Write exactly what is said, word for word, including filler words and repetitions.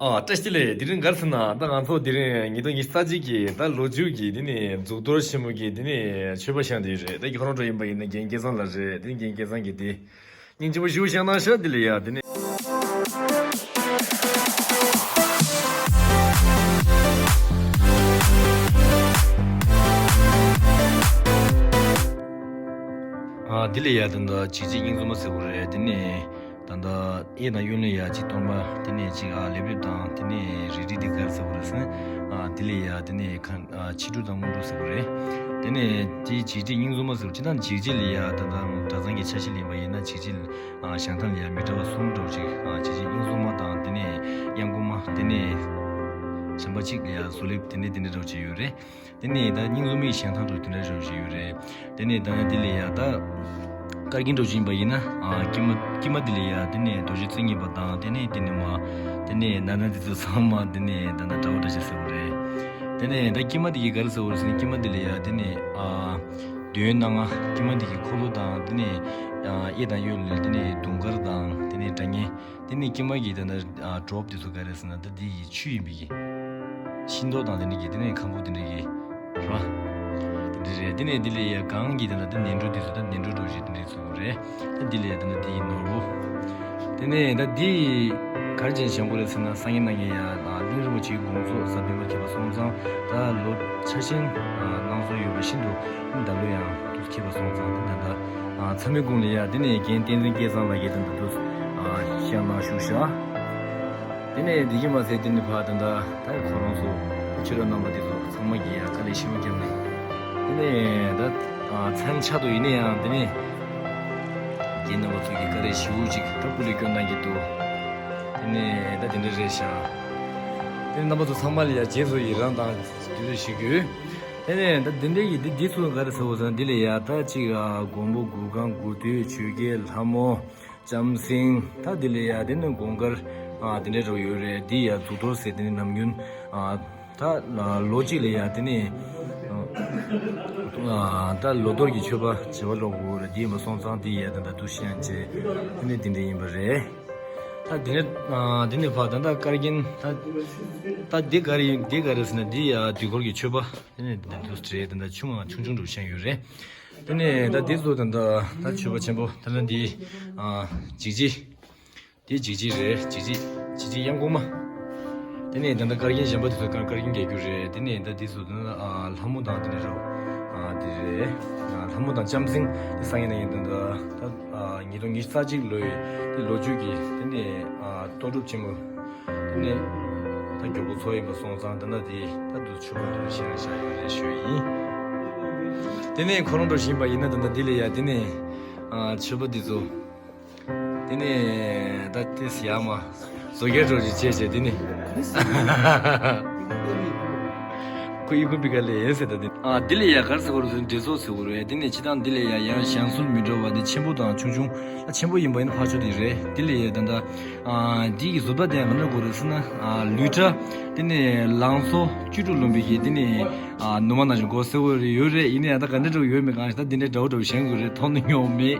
ཨ། བཀྲ་ཤིས་བདེ་ལེགས། དེ་རིང་ག་རེ་ཟེར་ན། ད་ང་ཚོ་དེ་རིང་ཉིས་སྟོང་ཉི་ཤུ་རྩ་གཅིག་གི་ད་ལོ་མཇུག་གི་དེ་ནས་གཟུགས་གཏོར་ཆེན་མོ་གི་དེ་ནས་མཆོད་པ་བཤམས་དེ་རེད། ད་ཁྱོད་རང་འགྲོ་ཡིན་པ་ཡིན་ན་རྒན་སྐལ་བཟང་ལགས་རེད། དེ་རྒན་སྐལ་བཟང་གི་དེ་སྙིང་རྗེ་པོ་ཞུ་བཞག་གནང་ཤག་དེ་ལས་ཡ་དེ་ནས། ཨ། དེ་ལས་ཡ་དེ་འདྲ་བྱིལ་བྱིལ་སྙིང་རྩོམ་པ་ཟེར་བ་རེད། དེ་ནས། ད་ལྟ་གཡས་དང་གཡོན་ལ་ཡ་གཅིག་སྟོན་པ། དེ་ནས་གཅིག་ཨ་ལེབ་ལེབ་དང་། དེ་ནས་རིལ་རིལ་དེ་ག་རེ་ཟེར་བ་རེད་ཟེར་ན། ཨ། དེ་ལ་ཡ་དེ་ནས་ཁ་ཨ་ཕྱི་དྲོ་དང་སྔོན་དྲོ་ཟེར་བ་རེད། དེ་ནས་དེ་བྱིལ་བྱིལ་སྙིང་རྩོམ་པ་ཟེར་བ་ཅིག་དང་། བྱིལ་བྱིལ་ལ་ཡ་ད་ལྟ་གྲྭ་ཚང་གི་ཆ་ཤས་ལ་ཡིན་པ་ཡིན་ན་བྱིལ་བྱིལ་ཨ་བཞེངས་སྟངས་ལ་ཡ་མི་འདྲ་བ་གསུམ་འདྲ་བོ་ཅིག་ཨ་བྱིལ་བྱིལ་སྙིང་རྩོམ་མ་དང་། དེ་ནས་གཡང་འགུགས་མ། དེ་ནས་གཞན་པ་གཅིག་ལ་ཡ་བཟོ་ལེབ། དེ་ནས་དེ་འདྲ་འདྲ་བོ་ཅིག་ཡོད་རེད། དེ་ནས་ད་སྙིང་རྩོམ་མའི་བཞེངས་སྟངས་འདྲ་བོ་དེ་འདྲ་འདྲ་བོ་ཞིག་ཡོད་རེད། དེ་ནས་ད་དེ་ལ་ཡ་ད་བཀའ་དྲིན་འདྲ་བོ་ཅིག་ཡིན་པ་ཡིན་ན། ཨ། དཀྱིལ་མ་དཀྱིལ་མ་དེ་ལ་ཡ་དེ་ནས་རྡོ་རྗེ་རྩེ་གཉིས་པ་དང་། དེ་ནས་དེ་ནས་མ། དེ་ནས་ན་ན་དེ་ཚོ་ཚང་མ་དེ་ནས་ད་ད་འདྲ་བོ་འདྲ་ཅིག་ཟེར་བ་རེད། དེ་ནས་ད་དཀྱིལ་མ་དེ་གི་ག་རེ་ཟེར་བ་རེད་ཟེར་ན། དཀྱིལ་མ་དེ་ལ་ཡ་དེ་ནས་ཨ་འདོད་ཡོན་སྣ་ལྔ། དཀྱིལ་མ་དེ་གི་འཁོར་ལོ་དང་། དེ་ནས་ཨ་གཡས་དང་གཡོན་ལ་དེ་ནས་དུང་དཀར་དང་། དེ་ནས་སྒྲ་སྙན། དེ་ནས་དཀྱིལ་མ་གི་དེ་འདྲ་ཨ་ཌོབ་དེ་ཚོ་ག་རེ་ཟེར་ན། ད་དེ་ཡི་ཆུ་ཡིན་པའི་གི། ཤིང་ཏོག་དང་དེ་འདྲ་གི། དེ་ནས་ཁམ་བུ་དེ་འདྲ་གི་ར། དེ་འདྲ་རེད། དེ་ནས་དེ་ལ་ཡ་སྒང་གི་དེ་འདྲ་ད་ནས་འབྲུ་དེ་ཚོ། ད་ནས་འབྲུ་འདྲ་བོ་ཞིག་དེ་འདྲ་བཟོ་དགོས་རེད། ད་དེ་ལ་ཡ་དེ་འདྲ་དེ་ཡི་ནོར་བུ། དེ་ནས་ད་དེ་ག་རེ་བྱས་བཞེངས་དགོས་རེད་ཟེར་ན། སང་ཉིན་གནངས་ཉིན་ཡ་ཨ་གླིང་རིན་པོ་ཆེའི་དགོངས་རྫོགས་གཟའ་སྤེན་པ་འཁེལ་བ་སོང་ཙང་། ད་ལོ་ཆ་ཆེན་ཨ་གནང་སྲོལ་ཡོད་པ་བཞིན་དུ་ད་ལོ་ཡང་དུས་འཁེལ་བ་སོང་ཙང་། ད་ད་ད་ཨ་མཚམས་མེད་དགུང་ལ་ཡ་དེ་ནས་རྒན་བསྟན་འཛིན་སྐལ་བཟང་ལགས་ཀྱིས་ད་ད་དུ་ཨ་བཤམས་གནང་བཞུགས་ཤག་དེ་ནས་འདི་གི་མ་ཚད་དེ་ནས་ཕར་ད་ད་ད་ཁོ་རང་ཚོ་ཕྱི་རོལ་རྣམ་པ་དེ་ཚོ་ཚང་མ་གིས་ཡ་དཀའ་ལས་ཞེ་པོ་བརྒྱབ་ནས། དེ་ནས་ད་ཨ་མཚན་ཆ་དུ་ཡིན་ན་ཡང་དེ་ནས་རྒན་རྣམ་པ་ཚོ་གིས་དཀའ་ལས་ཞེ་པོ་ཅིག་ད་སྐུ་ལས་སྐྱོན་གནང་གི་འདུག་དེ་ནས་ད་དེ་འདྲ་རེད་ཤག་དེ་ནས་རྣམ་པ་ཚོ་ཚང་མ་ལ་ཡ་རྗེས་སུ་ཡི་རང་དང་དེ་འདྲ་ཞུ་གི་ཡོད། དེ་ནས་ད་དེ་འདྲ་ཡི་འདི་འདི་ཚོ་ག་རེ་ཟེར་བ་ཟེར་ན། འདི་ལ་ཡ་ད་ཅིག་ཨ་མགོན་པོ་གུར་དཀར་དགུ་སྟོད་ཆོས་རྒྱལ་ལྷ་མོ། ལྕམ་སྲིང་། ད་འདི་ལ་ཡ་དེ་ནས་དགུང་དཀར་ཨ་དེ་འདྲ་འདྲ་བོ་ཡོད་རེད། འདི་ཡ་གཟུགས་གཏོར་ཟེར། དེ་ནས་ནམ་རྒྱུན་ཨ་ད་ལོ་གཅིག་ལ་ཡ་དེ་ནས་ཨ་ད་ལོ་གཏོར་གྱི་མཆོད་པ་བྱེད་པ་ལོག་དགོས་རེད། འདི་ཡིན་པ་སོང་ཙང་འདི་ཡ་ད་ད་དུ་བཤད་བྱས། དེ་ནས་འདི་འདྲ་ཡིན་པ་རེད། ད་འདི་ནས་ཨ་འདི་ནས་ཕར་ད་ད་དཀར་རྒྱན། ད་ད་འདི་ག་རེ་ཡིན། འདི་ག་རེ་ཟེར་ན། འདི་ཡ་དུས་འཁོར་གྱི་མཆོད་པ། དེ་ནས་འདི་འདུག་རེད། དེ་འདྲ་ཆུང་ང་ཆུང་ཆུང་འདྲ་བཤད་ཡོད་རེད། དེ་ནས་ད་འདི་ཚོ་དེ་འདྲ་ད་མཆོད་པ་ཆེན་པོ་དེ་འདྲ་འདི་ཨ་འཇིགས་བྱེད། འདི་འཇིགས་བྱེད་རེད། འཇིགས་བྱེད། འཇིགས་བྱེད་གཡང་འགུགས་མ། དེ་ནས་ད་ལྟ་དཀར་རྒྱན་གཞན་པ་དེ་ཚོ་དཀར་དཀར་རྒྱན་རྒྱག་རྒྱུ་རེད། དེ་ནས་ད་འདི་ཚོ་དེ་འདྲ་ཨ་ལྷ་མོ་དང་དེ་འདྲ་རེད། ཨ་འདི་རེད། ཨ་ལྷ་མོ་དང་ལྕམ་སྲིང་དེ་སང་ཉིན་གནངས་ཉིན་དེ་འདྲ་ད། ཨ་ཉིས་སྟོང་ཉི་ཤུ་རྩ་གཅིག་ལོའི་དེ་ལོ་མཇུག་གི་དེ་ནས་ཨ་གཏོར་སྒྲུབ་ཆེན་མོ། དེ་ནས་ད་མགྱོགས་པོ་ཚོགས་ཡིན་པ་སོང་ཙང་། ད་ལྟ་དེ་ད་དུ་མཆོད་པ་འདྲ་བཤད་བཞག་ཡོད་རེད་ཞུ་ཡིན། དེ་ནས་ཁོ་རང་འདྲ་བཞིན་པ་ཡིན་ན། ད་ལྟ་དེ་ལ་ཡ་དེ་ནས་ཨ་མཆོད་པ་འདི་ཚོ། དེ་ནས་ད་དེ་ཡ་མ་བཟོ་རྒྱ་འདྲ་ཅིག་བྱས་བྱས། དེ་ནས་ཁོ་ཨི་ཁུ་པི་ཀ་ལས་ཡིན་ཟེར། ད་དེ་ཨ་དེ་ལ་ཡ་ག་རེ་ཟེར་བ་རེད་ཟེར་ན། འདྲེས་ཚོགས་ཟེར་བ་རེད། དེ་ནས་སྤྱིར་བཏང་འདི་ལ་ཡ་ཡང་བཞེངས་སྲོལ་མི་འདྲ་བ་དེ་ཆེན་པོ་དང་ཆུང་ཆུང་། ཨ་ཆེན་པོ་ཡིན་པ་ཡིན་ན་ཕར་ཕྱོགས་དེ་རེད། དེ་ལ་ཡ་ད་ལྟ་ཨ་འདི་གི་བཟོ་ལྟ་དེ་ཡང་ག་འདྲ་དགོས་རེད་ཟེར་ན། ཨ་ལུས་ཕྲ། དེ་ནས་ལང་ཚོ་བཅུ་དྲུག་ལོན་པའི་གི་དེ་ནས་ཨ་ནུ་མ་ནང་བཞིན་སྒོ་སེར་པོ་རེ་ཡོད་རེད། ཡིན་ན་ཡང་ད་ག་འདྲ་འདྲ་བོ་ཡོད་མེད་གང་ཞིག་ད་འདི་འདྲའི་འདྲ་བོ་འདྲ་བོ་བཞེངས་དགོས་རེད། མཐོང་ནི་མྱོང་མེད།